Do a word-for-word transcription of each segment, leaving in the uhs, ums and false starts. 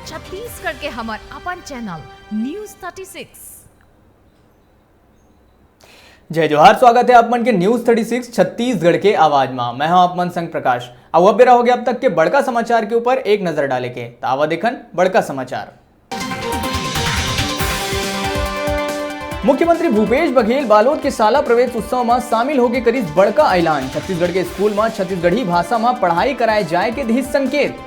छत्तीसगढ़ के हमर अपन चैनल न्यूज़ थर्टी सिक्स। जय जोहार, स्वागत है आप मन के न्यूज़ थर्टी सिक्स छत्तीसगढ़ के आवाज मा। मैं हूं आप मन संग प्रकाश। अब बेरा हो गया अब तक के बड़का समाचार के ऊपर एक नजर डाले के। त आवा देखन बड़का समाचार। मुख्यमंत्री भूपेश बघेल बालोद के शाला प्रवेश उत्सव मा शामिल होके करिस बड़का ऐलान। छत्तीसगढ़ के स्कूल मा छत्तीसगढ़ी भाषा मा पढ़ाई कराए जाए के दिस संकेत।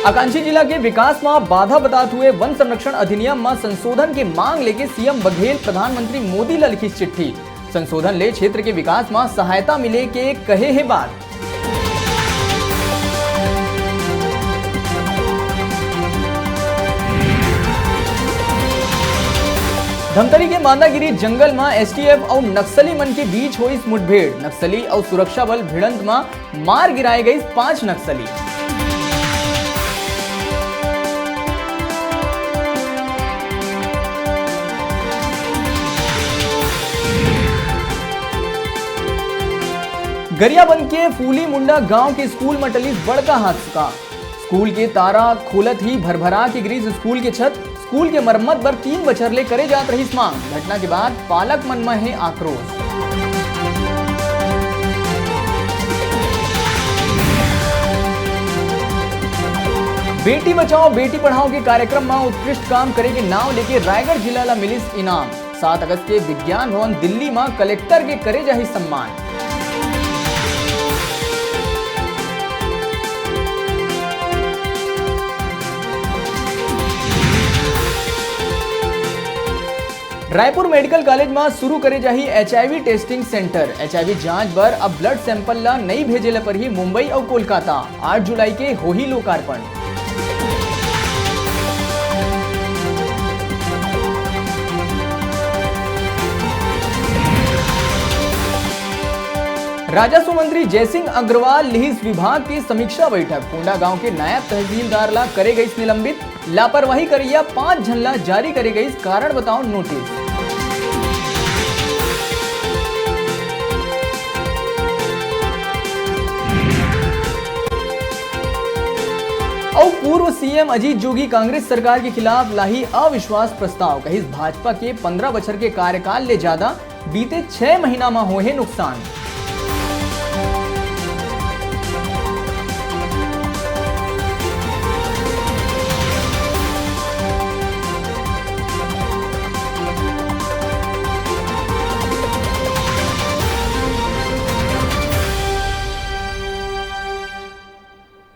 आकांक्षी जिला के विकास मा बाधा बतात हुए वन संरक्षण अधिनियम मा संशोधन के मांग लेके सीएम बघेल प्रधानमंत्री मोदी ला लिखिस चिट्ठी। संशोधन ले क्षेत्र के विकास मा सहायता मिले के कहे हे बात। धमतरी के मांदागिरी जंगल मा एसटीएफ अउ नक्सली मन के बीच होइस मुठभेड़। नक्सली अउ सुरक्षा बल भिड़ंत मा मार गिराए गइस पांच नक्सली। गरियाबंद के फूली मुंडा गांव के स्कूल म टलिस बड़का हादसा। स्कूल के तारा खोलत ही भरभरा के गिरिस स्कूल के छत। स्कूल के मरम्मत बर तीन बछर ले करे जात रहिस मांग। घटना के बाद पालक मन म हे आक्रोश। बेटी बचाओ बेटी पढ़ाओ के कार्यक्रम म उत्कृष्ट काम करे के नाव लेके रायगढ़ जिला ला मिलिस इनाम। सात अगस्त के विज्ञान भवन दिल्ली म कलेक्टर के करे जाही सम्मान। रायपुर मेडिकल कॉलेज म शुरू करे जाही एचआईवी टेस्टिंग सेंटर। एचआईवी जांच बर अब ब्लड सैंपल ला नई भेजे ला परही मुंबई अउ कोलकाता। आठ जुलाई के होही लोकार्पण। राजस्व मंत्री जयसिंह अग्रवाल लिहिस विभाग के समीक्षा बैठक। कोंडागांव के नायब तहसीलदार ला करे गइस निलंबित। लापरवाही करइया पांच झन ला जारी करे गइस कारण बताओ नोटिस। अउ पूर्व सीएम अजीत जोगी कांग्रेस सरकार के खिलाफ लाही अविश्वास प्रस्ताव, कहिस भाजपा के पंद्रह बछर के कार्यकाल ले जादा बीते छह महीना म होहे नुकसान।